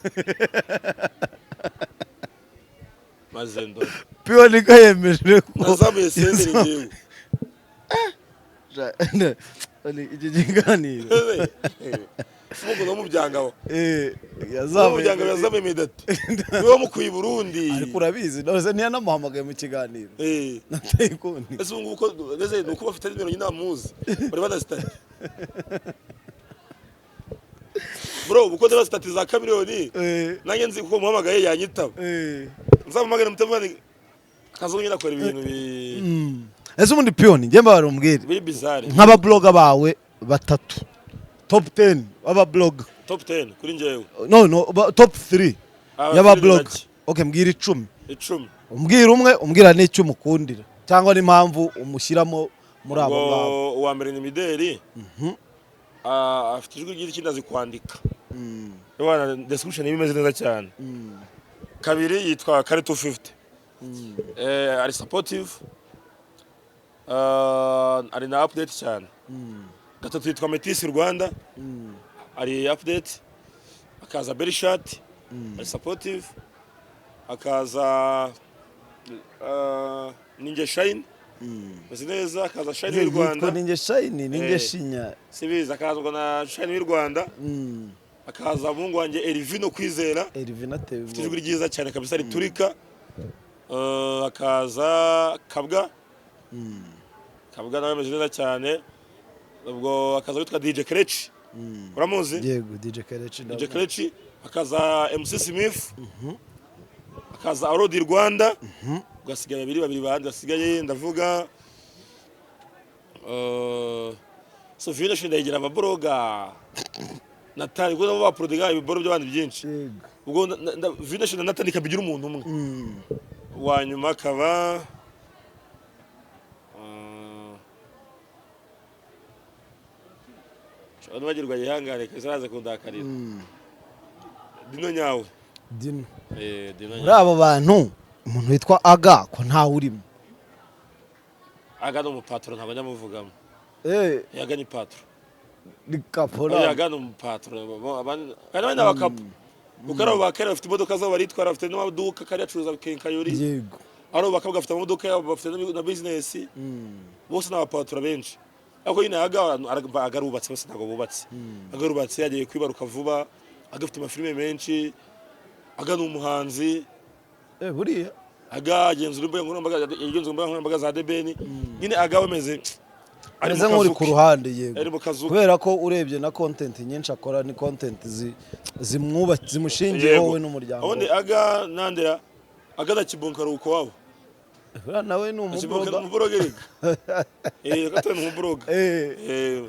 maze ndore. Piyoni ko yemeje ko Nazamuye Senderi ngewe. Iki kiganiro. Umugozi wo mu byangabo. Eh, Wo mu yazamuye. byangabo yazamuye Medati, niwe wamukuye i Burundi. Ariko urabizi none ntiyanamuhamagaye mu kiganiro Eh. na Tayikuni? Ese ubu ngubu ko ese ni uko bafite nimero nyine amuzi bari banasitati, bro, ubu ko ndeba sitati za Kamiliyoni, nanjye nzi kuko muhamagaye yanyitaba. Nzamuhamagare mutamubane. Kazungu nyine akora ibintu Ese ubundi Piyoni, njye mbabara umbwire, biri bizarre. Nk'ababloga bawe batatu, top 10 b'ababloga. Top 10 kuri njyewe? No, top 3 Aba y'ababloga. bake. Okay, mbwira 10. 10. Umbwira umwe, umbwira n'icyo umukundira cyangwa n'impamvu umushyiramo muri abo ngabo. Ngo uwa mbere ni Mideli. Ah, afite ijwi ryiza, ikindi azi kwandika. Urabona description iba imeze neza cyane. Kabiri yitwa Kare 250. Ari supportive. Ah, ari na update cyane. Gatatu yitwa Metis Rwanda, ari update. Akaza Berishat, ari supportive. Akaza Ninja Shine, meze neza. Akaza Shine y'u Yitwa Rwanda. Ninjye Shine, Ninjye Eh. Shinya. Sibizi. Akazwa na Shine y'u Rwanda. Akaza umuhungu wanjye Elvino Kwizera. Elvin ateye Ufite ijwi ubwoba. ryiza cyane kabisa riturika. Akaza Kabwa. Kabwa nawe ameze neza cyane. Ubwo akaza witwa DJ Kreci, uramuzi? Yego, DJ Kerechi. DJ Kreci. Akaza MC Smith. Akaza Arodi Rwanda. Ugasigaye babiri, babiri bandi basigaye ndavuga Sofia Shindayigira, ababoroga Natali, kuko nabo baprodiga ibiboro by'abandi byinshi. Yego. Ubwo Vina na Natali kabigira umuntu umwe wa nyuma akaba nibagirwa yihangane kabisa, araza kundakarira. Dino nyawe. Dino. Eh, Dino Muri nyawe. abo bantu, umuntu witwa Aga ko ntawe urimo? Aga ni umupatro, ntabwo njya. Eh. Aga ni patro. Ni Oya, kapora. Aga ni umupatro. Abandi kandi abandi ni abakapu, kuko ari abo bakera bafite imodoka zabo, baritwara, bafite n'amaduka kari acuruza kenkayori. Ari abo bakaba bafite amamodoka yabo, bafite na business. Bose ni abapatura benshi, ariko nyine Aga arubatse, bose ntabwo bubatse. Aga arubatse, yagiye kwibaruka vuba. Aga afite amafilime menshi. Aga ni umuhanzi. Eh, buriya. Aga agenzura imbuga nkoranyambaga, agenzura imbuga nkoranyambaga za Debeni nyine. Aga bameze ari Ameze mu nk'uri kazu ku ke. ruhande, yego. Ari mu kazu ke. Kubera ko urebye na content nyinshi akora ni content zimwuba, zimushingiyeho Yego. we n'umuryango. Ubundi Aga nandera, Aga na Kibonka ari uko wabo. Buriya nawe ni Kibonka ni umubloga. umublogeri, eh, gato ni umubloga. Eh. Eh.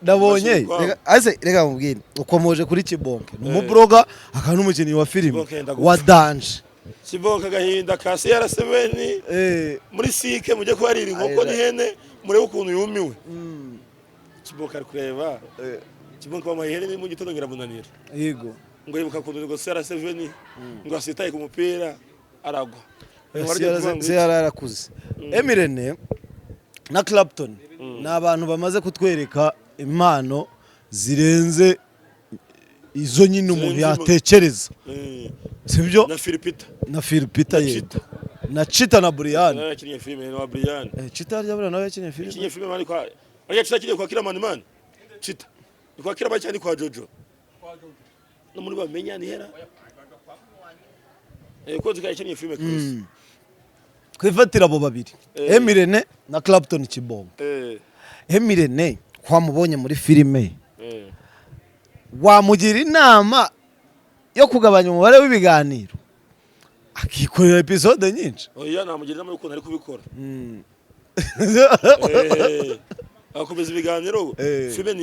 Nabonye. Bashyirwa. Ase reka mubwire, ukomoje kuri Kibonke, ni umubloga akaba n'umukinnyi wa filime Kibonke ndagupfa. wa danje. Kibonka agahinda ka CR7. Eh. Muri sike mujye kuharira inkoko Ayira. n'ihene, murebe ukuntu yumiwe. Kibonka ari kureba. Eh. Kibonka bamuha ihene mu gitondo ngiramunanira. Yego. Ngo yibuka kuntu ngo CR7 ngo asitaye ku mupira aragwa. Ngo arajya kuvuga ngo iki? CR yarakuze. M Irene na Clapton ni abantu bamaze kutwereka impano zirenze izo nyine umuntu Zirenze yatekereza, sibyo? Na Philipita. Na Philipita, yego. Chita. Na Chita na Brian. Nawe yakinnye filime na Brian. Chita harya buriya nawe yakinnye filime? Yakinnye filime mani kwa arya Chita akiniye kwa Kiramani man. Chita ni kwa Kiramani cyane kwa Jojo no muri bamenya ni hera ko zika yakinnye filime Chris. Twifatira abo babiri, M Irene na Clapton Kibonge. M Irene wamubonye muri filime, wamugira inama yo kugabanya umubare w'ibiganiro akikorera episode nyinshi? Oya, namugira inama y'ukuntu ari kubikora. Agakomeza ibiganiro. Filime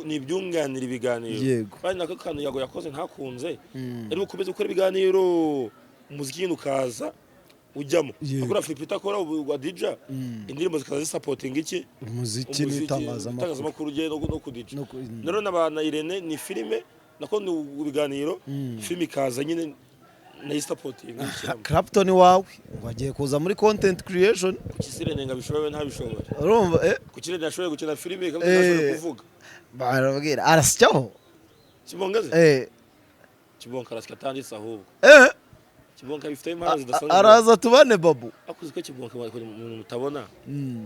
ni ibyunganira ibiganiro. Kandi nako kantu Yago yakoze ntakunze, ari gukomeza gukora ibiganiro, umuziki nyine ukaza ujyamo. Akora Philipita, akora ubu wa Dija, indirimbo zikaza zisapotinga iki? Umuziki Umuziki, n'itangazamakuru. Itangazamakuru ugiye no kudija. No Rero na Irene ni filime, nako ni ibiganiro, filime ikaza nyine nayo isapotinga ishyiramo. Clapton wawe ngo agiye kuza muri content creation. Kuki se Irene ngo abishoboye we ntabishobore? Urumva Kuki Irene yashoboye gukina filime kandi ntashobore kuvuga? Barabwira arasyaho. Kibonke se? Kibonke arasya atanditse ahubwo. Kibonke abifiteho impano zidasanzwe. Araza tubane babu. Akuzi ko Kibonke umuntu mutabona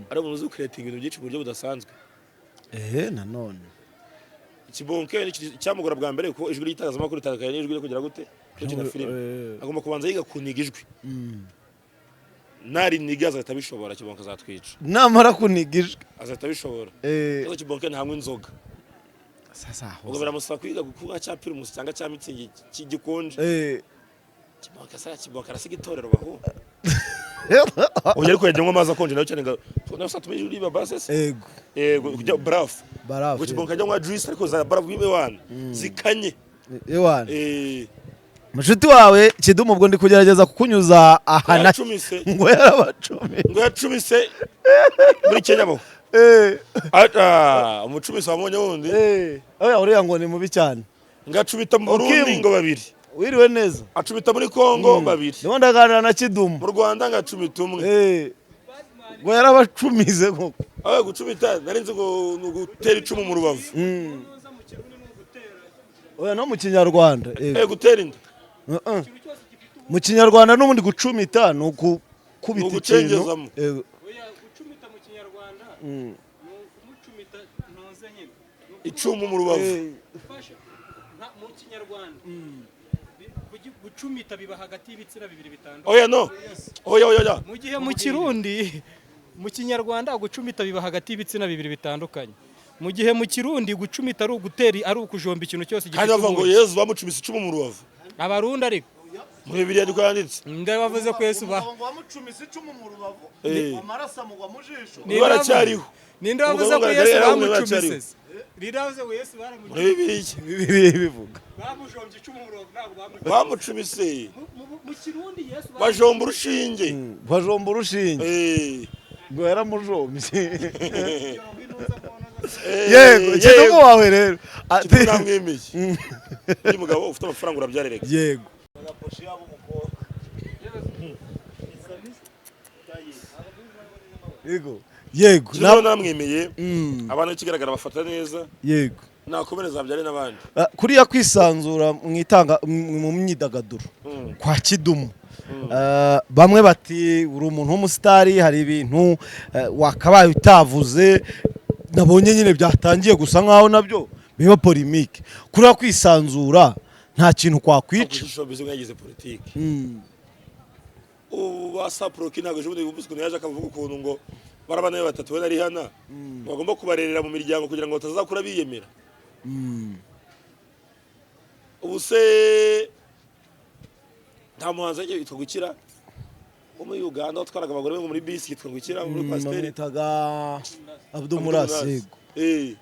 ari umuntu uzi gucreatinga ibintu byinshi mu buryo budasanzwe. Nanone. Kibonke ni ikintu cyamugora bwa mbere kuko ijwi ry'itangazamakuru ritandukanye n'ijwi ryo kugira gute, gukina filime. Agomba kubanza yiga kuniga ijwi. Nariniga azahita abishobora. Kibonke azatwica. Namara kuniga ijwi. Azahita abishobora. Ikibazo, Kibonke ntanywa inzoga. Sasa Ubwo biramusaba kwiga kunywa cya Primus cyangwa cya Mützig gikonje. Kibonke sara, Kibonke arasiga itorero bahu. Oya, ariko yajya anywa amazi akonje nayo cyane ngo nayo saa ijwi riba base se. Ego. Yego, kujya barafu. Barafu. Ubwo Kibonke ajya anywa juice ariko za barafu imwe zikanye. Ewana, mushuti wawe Kidumu, ubwo ndi kugerageza kukunyuza aha na Yacumise. Ngo yarabacumi. Ngo yacumise muri Kenya bo. Umucumisi wamubonye wundi. Oya, uriya ngo ni mubi cyane. Ngo acumita mu Burundi Okim. ngo babiri. Wiriwe neza. Acumita muri Kongo babiri. Ndimo ndaganira na Kidumu. Mu Rwanda ngo acumita umwe. Ngo yarabacumize koko. Aho gucumita nari nzi ngo ni ugutera icumu mu rubavu. Oya, no mu Kinyarwanda. Gutera inda. Uh-uh. Mu Kinyarwanda n'ubundi gucumita ni ukukubita Ni ikintu. ugucengezamo. Oya, gucumita mu Kinyarwanda ni ukumucumita ntuze nyine. Ni Icumu mu rubavu. Ugufasha mu Kinyarwanda gucumita biba hagati y'ibitsina bibiri bitandukanye. Oya, no, oya, oya, oya. Mu gihe mu Kirundi, mu Kinyarwanda gucumita biba hagati y'ibitsina bibiri bitandukanye, mu gihe mu Kirundi gucumita ari ugutera, ari ukujomba ikintu cyose Kandi gifite bavuga ngo ubugi. Yezu bamucumise icumu mu rubavu. Abarundi ariko. Muri Bibiliya niko yanditse. Nde wavuze ko Yesu ba Umugabo ngo wamucumise icumu mu rubavu, amaraso amugwa mu jisho. Ninde Baracyariho. Ninde wavuze Umugabo ko ngo Yesu yari bamucumise se? Ninde wavuze ngo Yesu Muri baramucumise? Bibiliya. Bibiliya bivuga. Bamujombye icumu mu rubavu, ntabwo bamucumise. Bamucumise. Mu Kirundi Yesu Bajomba urushinge. Bajomba urushinge. Ngo yaramujombye. Yego, Kidumu wawe rero. Kidumu namwemeye. Uyu mugabo ufite amafaranga urabyarereka. Yego. Yego. Yego. Kidumu naramwemeye. Abana b'ikigaragara bafata neza. Nakomereza abyare n'abandi. Kuriya kwisanzura mu itanga mu myidagaduro kwa Kidumu, bamwe bati uri umuntu w'umusitari, hari ibintu wakabaye utavuze. Nabonye nyine byatangiye gusa nkaho nabyo biba polémique. Kuriya kwisanzura nta kintu kwakwica? Showbiz mwagize politiki. Ubu ba Saproki ntabwo ejo bundi bumvise ukuntu yaje akavuga ukuntu ngo barabana be batatu we na Rihanna ngo bagomba kubarerera mu miryango kugira ngo batazakura biyemera. Ubu se nta muhanzi yagiye yitwa Gukira wo muri Uganda watwaraga abagore be ngo muri bisi, yitwa Gukira muri coaster? Bamwitaga Abdumurasi, yego.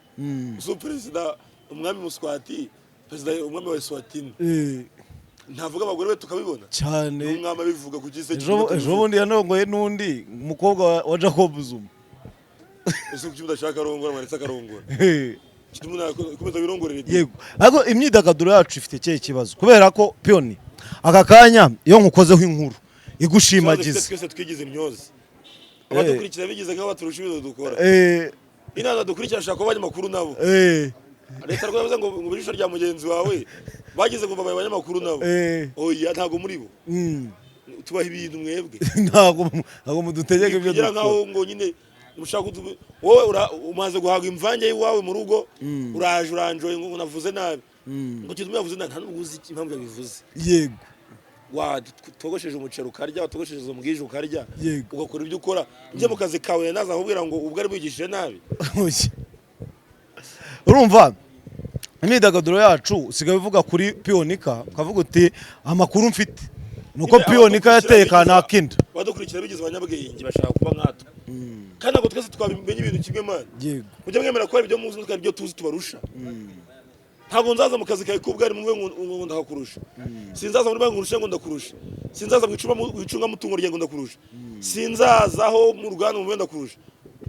Usu perezida umwami Muswati, perezida umwami wa Eswatini, ntavuga abagore be tukabibona? Cyane. Umwami abivuga ku gise. Ejo bundi yanongoye n'undi umukobwa wa Jacob Zuma. Ese kuki udashaka arongora, mwaretse akarongora? Kidumu nakomeza wirongorera ibyo. Yego, ariko imyidagaduro yacu ifite ikihe kibazo? Kubera ko Piyoni, aka kanya iyo nkukozeho inkuru Ikibazo igushimagiza, dufite, twese twigize imyozi. Abadukurikira bigize nk'aho baturusha ibintu dukora. Inama dukurikira ashaka kuba abanyamakuru nabo. Leta rwose yavuze ngo ijisho rya mugenzi wawe, bagize ngo babaye abanyamakuru nabo. Oya, ntabwo muri bo. Tubaha ibintu mwebwe. Ntabwo mudutegeka ibyo kugira dukora. Nkaho ngo nyine mushaka wowe umaze guhaga imvange y'iwawe mu rugo, uraje uranjoye ngo navuze nabi, ngo Kidumu yavuze nabi, nta nubwo uzi impamvu yabivuze. Watogosheje umuceri ukarya, watogosheje izo mbwije ukarya, ugakora ibyo ukora, njye mu kazi kawe naza akubwira ngo ubwo ari bwigishije nabi. Oya. Urumva imyidagaduro yacu usigaye uvuga kuri Piyonika ukavuga uti amakuru mfite ni uko Nyine Piyonika yateye kanaka inda. Abadukurikira bigize abanyabwenge, bashaka kuba nkatwe, kandi ntabwo twese twabimenya ibintu kimwe, man. Mujye mwemera ko hari ibyo muzi natwe hari ibyo tuzi tubarusha. Ntabwo nzaza mu kazi kawe k'ubwarimu ngo ndakakurusha, sinzaza muri banki ngurushe ngo ndakurusha, sinzaza mu icungamutungo rye ngo ndakurusha, sinzaza aho mu ruganda mu ndakurusha.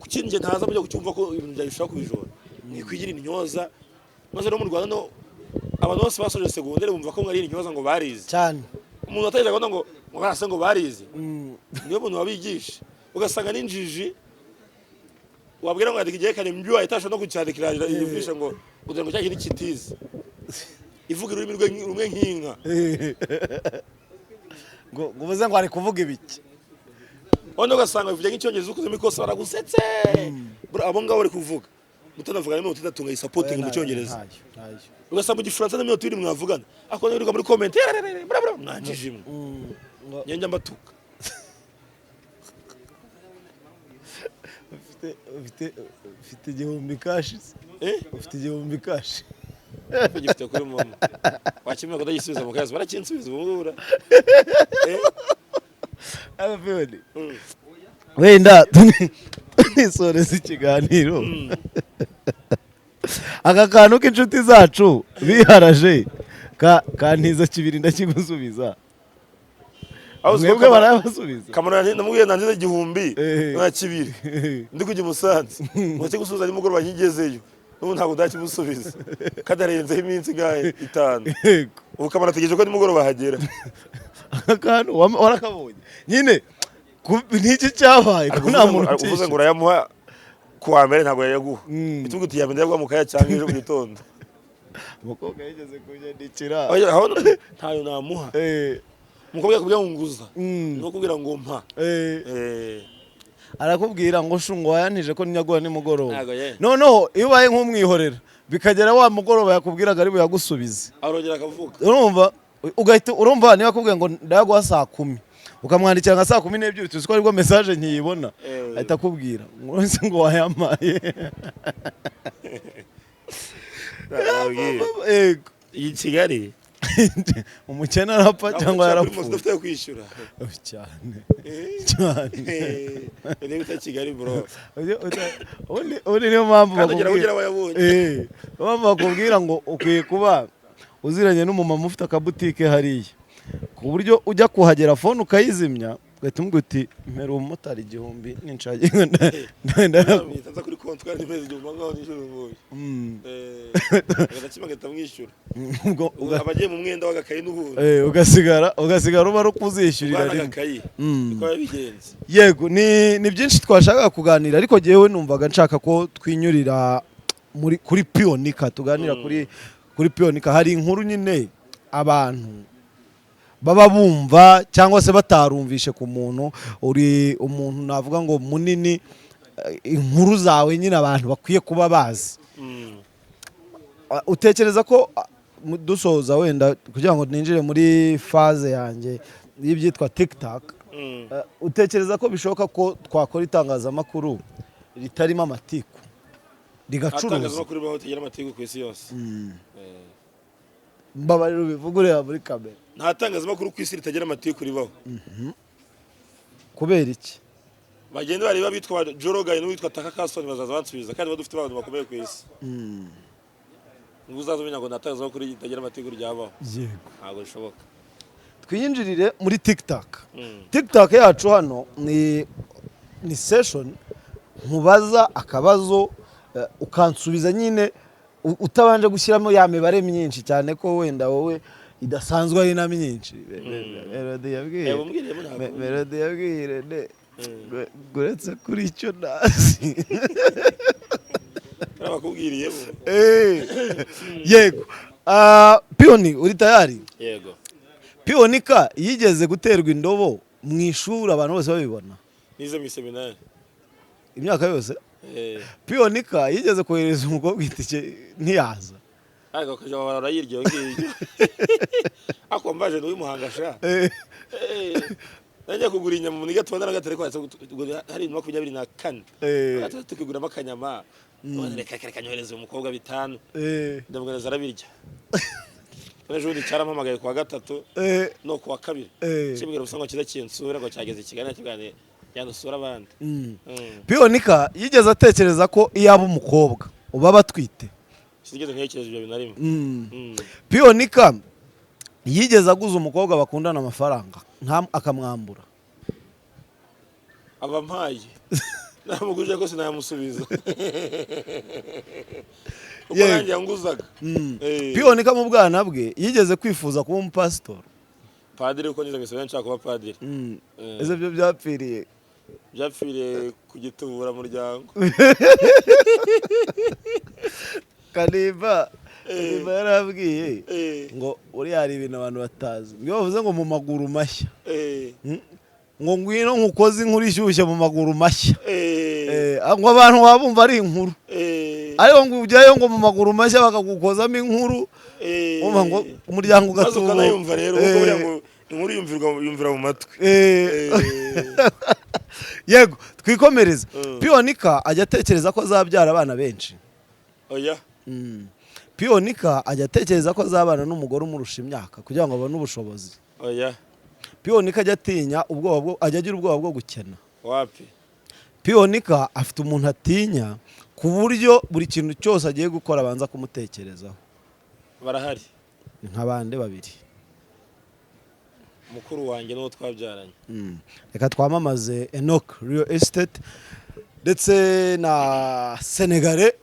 Kuki njye ntaza mujya kucyumva ko ibintu byawe bishobora kubijora nikwigira intyoza? Maze no mu Rwanda no abantu bose basoje segondere bumva ko mwari intyoza, ngo barize. Cyane. Umuntu wategereje gahunda ngo barase ngo barize, niyo muntu wabigisha, ugasanga n'injiji wabwira ngo yandika igihekane mbyo ahitasha no kucyandikira, yivugisha ngo kugira ngo cya kintu kitize, ivuga ururimi rwe rumwe nk'inka. Ngo ubuze ngo ari kuvuga ibiki. Wenda ugasanga bivuga nk'icyongereza, ukozemo ikosa baragusetse. Bro, abo ngabo bari kuvuga mutanavuga n'iminota 3 ngayisapotinga mu cyongereza. Ntayo, ntayo. Ugasanga mu gifaransa n'iminota 2 mwavugana, ariko nirirwa muri comment bra bra, mwanjije imwe. Njye mbatuka. Ufite 1000 cash? Eh. Ufite 1000 cash? Ugifite kuri mama wakimenya kudagisubiza mu kazi, barakinsubiza ubu ngubu. Eh. Abafiyoni. Wenda tunisoreza ikiganiro, aka kantu k'inshuti zacu biharaje kantiza kibiri, ndakigusubiza. Aho uzi ko Mwebwe barabasubiza. Kamara namubwiye nanze 1000 na kibiri, ndi kujya i Musanze ngo gusubiza nimugoroba, nkigezeyo n'ubu ntabwo ndakimusubiza kandi arenzeho iminsi ingahe? 5. Ubu Kamara ategereje ko nimugoroba hagera. Aka kantu warakabonye nyine niki cyabaye ko nta muntu Uvuze ngo utishyura? urayamuha ku wa mbere, ntabwo yayaguha. Bitubwira uti yamenya ndayaguha mu kanya cyangwa ejo mu gitondo. Umukobwa yigeze kunyandikira. Oya, aho ntayo namuha. Umukobwa yakubwira ngo nguza, ni ukubwira ngo mpa. Arakubwira ngo shu, ngo wayanije ko nyaguha nimugoroba. Ntago ye. Noneho iyo ubaye nk'umwihorera, bikagera wa mugoroba yakubwiraga ari buyagusubize, arongera akavuga. Urumva ugahita urumva niba akubwiye ngo ndayaguha saa 10, ukamwandikira nka saa 12, tuzi ko aribwo message nkiyibona, ahita akubwira ngo ese ngo wayampaye? Nababwiye. Yego. Iyi Kigali Umukene arapfa cyangwa yarapfuye. Udafite ayo kwishyura. Oh, cyane cyane. Niba ita Kigali, bro. Ubundi niyo mpamvu Kandi ugera bakubwira ugera wayabonye. Niyo mpamvu bakubwira ngo ukwiye kuba uziranye n'umumama ufite akabutike hariya, ku buryo ujya kuhagera phone ukayizimya, ugahita umubwira uti mpera umumotari 1000 ninshaje Nza kuri kontwari nimeze 1000 ngaho nishyura nguyu. Agahita agahita amwishyura. Aba agiye mu mwenda w'agakayi n'ubundi. Ugasigara uba ari ukuzishyurira Ubwana rimwe. agakayi. Niko biba bigenze. Yego, ni byinshi twashakaga kuganira, ariko jyewe numvaga nshaka ko twinyurira muri kuri Piyonika, tuganira kuri Piyonika. Hari inkuru nyine abantu baba bumva cyangwa se batarumvishe ku muntu uri umuntu navuga ngo munini, inkuru zawe nyine abantu bakwiye kuba bazi. Utekereza ko dusoza wenda kugira ngo ninjire muri phase yanjye y'ibyitwa TikTok, utekereza ko bishoboka ko twakora itangazamakuru ritarimo amatiku, rigacuruza? Atangazamakuru baho tagira amatiku ku isi yose. Mbabarira ubivuge ureba muri kamera. Nta tangazamakuru ku isi ritagira amatiku ribaho. Kubera iki? Bagenda bareba bitwa Joe Rogan n'uwitwa Tucker Carlson, bazaza bansubiza, kandi badufite abantu bakomeye ku isi. Nubwo uzaza umenya ngo nta tangazamakuru ritagira amatiku ryabaho. Ntabwo bishoboka. Twiyinjirire muri TikTok. TikTok yacu hano ni session nkubaza akabazo, ukansubiza nyine. Utabanje gushyiramo ya mibare myinshi cyane, ko wenda wowe idasanzwe ari na myinshi. Melody yabwiye Umbwiriyemo ntabwo. Melody yabwiye Irene ngo uretse kuri icyo ntazi. Bakubwiriyemo. Yego. Piyoni, uri tayari? Yego. Piyonika yigeze guterwa indobo mu ishuri abantu bose babibona? Nize mu iseminari. Imyaka yose? Eh. Piyonika yigeze kohereza umukobwa itike ntiyaza? Ariko bakajya barayirya iyo ngiyo, ariko mbaje ni uw'imuhanga sha. Najya kugura inyama mu gatubona na gatare kwatse hari 24. Gatatu tukiguramo akanyama. None reka reka nyohereze umukobwa 5. Ndamugana arabirya. Ejo bundi cyarampamagaye kuwa gatatu no kuwa kabiri. Kimbwira ubusa ngo kiza kinsura, ngo cyageze i Kigali, nakibwira yandusura abandi. Piyonika yigeze atekereza ko iyo aba umukobwa uba batwite? Sinigeze ntekereza ibyo bintu na rimwe. Piyonika yigeze aguza umukobwa bakundana amafaranga akamwambura? Aba mpaye namugurije ko sinayamusubiza kuko nanjye yanguzaga. Piyonika mu bwana bwe yigeze kwifuza kuba umupasitori? Padiri, kuko nize mu iseminari nshaka kuba padiri. Ese byo byapfiriye? Byapfiriye ku gitubura muryango. Kanimba yarabwiye ngo uriya hari ibintu abantu batazi, iyo bavuze ngo mu maguru mashya, ngo ngwino nkukoze inkuru ishyushye mu maguru mashya. Ngo abantu baba bumva ari inkuru, ariko ngo ujyayo ngo mu maguru mashya bakagukozamo inkuru, umva ngo umuryango maze ugatubuka. Ukanayumva rero, kuko buriya ngo inkuru yumvirwa yumvira mu matwi. Yego, twikomereze. Piyonika ajya atekereza ko azabyara abana benshi? Oya. Piyonika ajya atekereza ko azabana n'umugore umurusha imyaka kugira ngo abone ubushobozi? Oya. Piyonika ajya atinya ubwoba bwo ajya agira ubwoba bwo gukena? Wapi. Piyonika afite umuntu atinya ku buryo buri kintu cyose agiye gukora abanza kumutekerezaho? Barahari. Ni nk'abandi babiri? Mukuru wanjye n'uwo twabyaranye. Reka twamamaze Enoch Real Estate ndetse na Senegale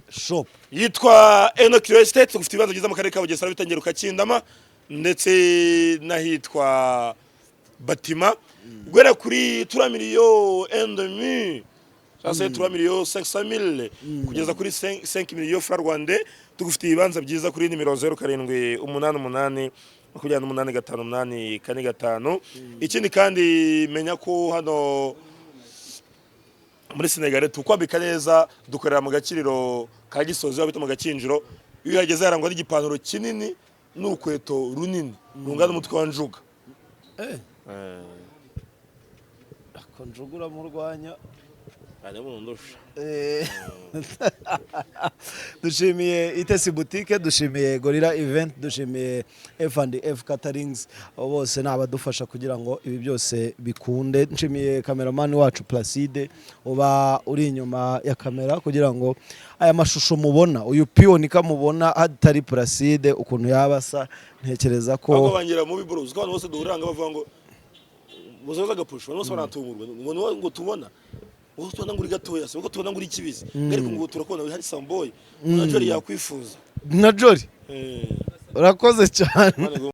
Shop. Yitwa Enoch Real Estate, ufite ibibanza byiza mu karere ka Bugesera, bitangira Ukakindama ndetse n'ahitwa Batima, guhera kuri 3 millions et demi, ça c'est 3 millions 500 mille, kugeza kuri 5 millions francs rwandais. Tugufitiye ibibanza byiza kuri nimero 0788 28 58 45. Ikindi kandi, menya ko hano muri Senegal tukwambika neza, dukorera mu gakiriro ka Gisozi, aho bita mu Gakinjiro. Iyo uhageze harangwa n'igipantaro kinini n'urukweto runini rungana n'umutwe wa njuga. Ako njuga uramurwanya. Hanyuma ndusha. Dushimiye Itesi Boutique, dushimiye Gorilla Event, dushimiye F&F Caterings. Abo bose ni abadufasha kugira ngo ibi byose bikunde. Nshimiye kameramani wacu Placide uba uri inyuma ya kamera kugira ngo aya mashusho mubona, uyu piyonika mubona, hatari Placide ukuntu yaba asa, ntekereza ko Ahubwo bangira mubi bro, uzi ko abantu bose duhurira ngaho bavuga ngo muzoza agapusha, abantu bose baratungurwa ngo niwo ngo tubona, ngo tubona ngo uri gatoya se, ngo tubona ngo uri kibisi, ariko ngo turakubona hari samboy na Jolly yakwifuza. Na Jolly. Urakoze cyane. Imana.